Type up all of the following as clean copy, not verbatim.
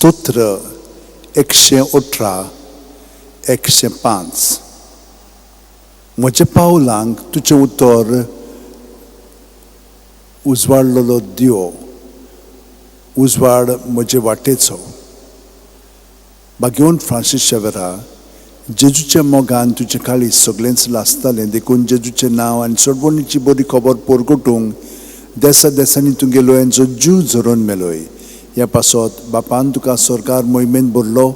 स्तोत्र 118 105. म्हज्या पावलांक तुजें उतर उजवाडलेलो दिवो, उजवाड म्हजे वाटेचो. भाग्यवंत फ्रांसीस शेवरा, जेजूच्या मोगान तुजें काळीज सगळेंच लासतालें, देखून जेजूचें नांव आनी सोडवणीची बरी खबर परगटूंक देसा देसांनी तुगेलो यांचो जीव झरोवन मेलोय. ह्या पासत बापान तुका सरकार मोहिमेन भरलो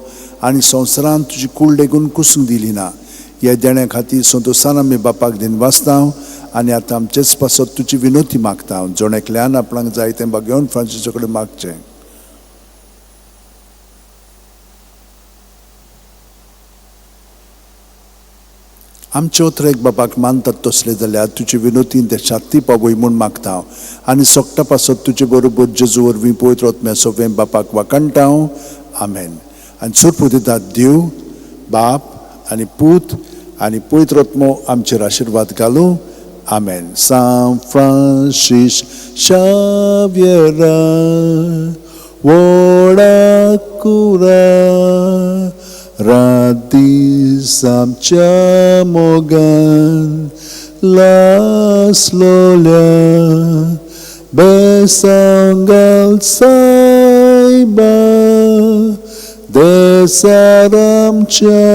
आनी संवसारांत तुजी कूड लेगून कुसूंक दिली ना. ह्या देण्या खातीर संतोशान आमी बापाक दिनवासता आनी आतां आमचेच पासत तुजी विनोती मागता. जण एकल्यान आपणाक जाय तें भाग्यवंत फ्रांसीसा कडेन मागचें. आमचे ओतरेक बापाक मानतात तसले जाल्यार तुजे विनोतीन ते शांती पावय म्हूण मागता आनी सोगटा पासत तुजे बरोबर जेजू वरवीं पवित्र आत्म्या सोवें बापाक वाखाणटा. आमेन. आनी सोरपू दितात देव बाप आनी पूत आनी पवित्र आत्मो आमचेर आशिर्वाद घालूं. आमेन. सांत फ्रांसीस शाव्येरा व्हडा कुरा रात दीस आमच्या मोगान लासलोल्या बेसांगाल सायबा देसार आमच्या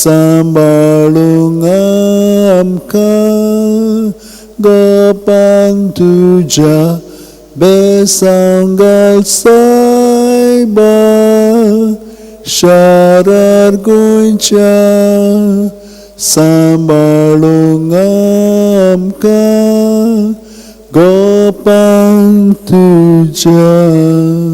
सांबाळूंक आमकां गोपान तुज्या बेसांगाल सायबा शारार गोंयच्या सांबाळूंक आमकां गोपान तुज्या.